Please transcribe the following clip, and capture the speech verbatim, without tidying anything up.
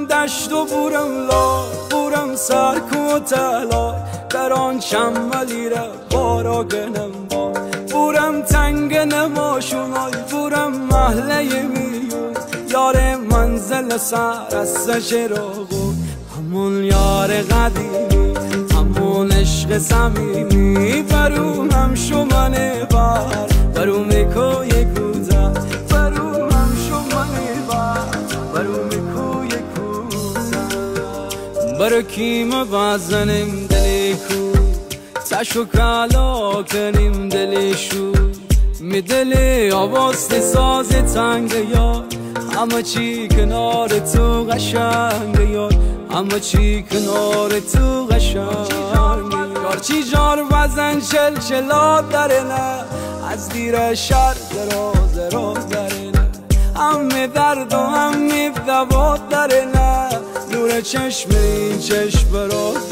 دشت و بورم لا، بورم سر کوتلا، در آن چملی را بارا گنم با. بورم تنگ نماشونای، بورم محلهٔ میون، یار منزل سر از سجرا بود. همون یار قدیمی، همون عشق صمیمی، برو همشو منه بر، برو میکوی کودک، برو همشو منه بر، برو میکوی کودک. برو کیم بزنیم دلی کو، تشو کلا کنیم دلی شو. می دلی آواز ساز تنگ یار، همه چی کنار تو قشنگ یار، همه چی کنار تو قشنگ. یار چی جار بزن چل چلا درنه، از دیر شهر دراز دراز درنه، همه درد و همه دوا درنه، نور چشم این چشم براز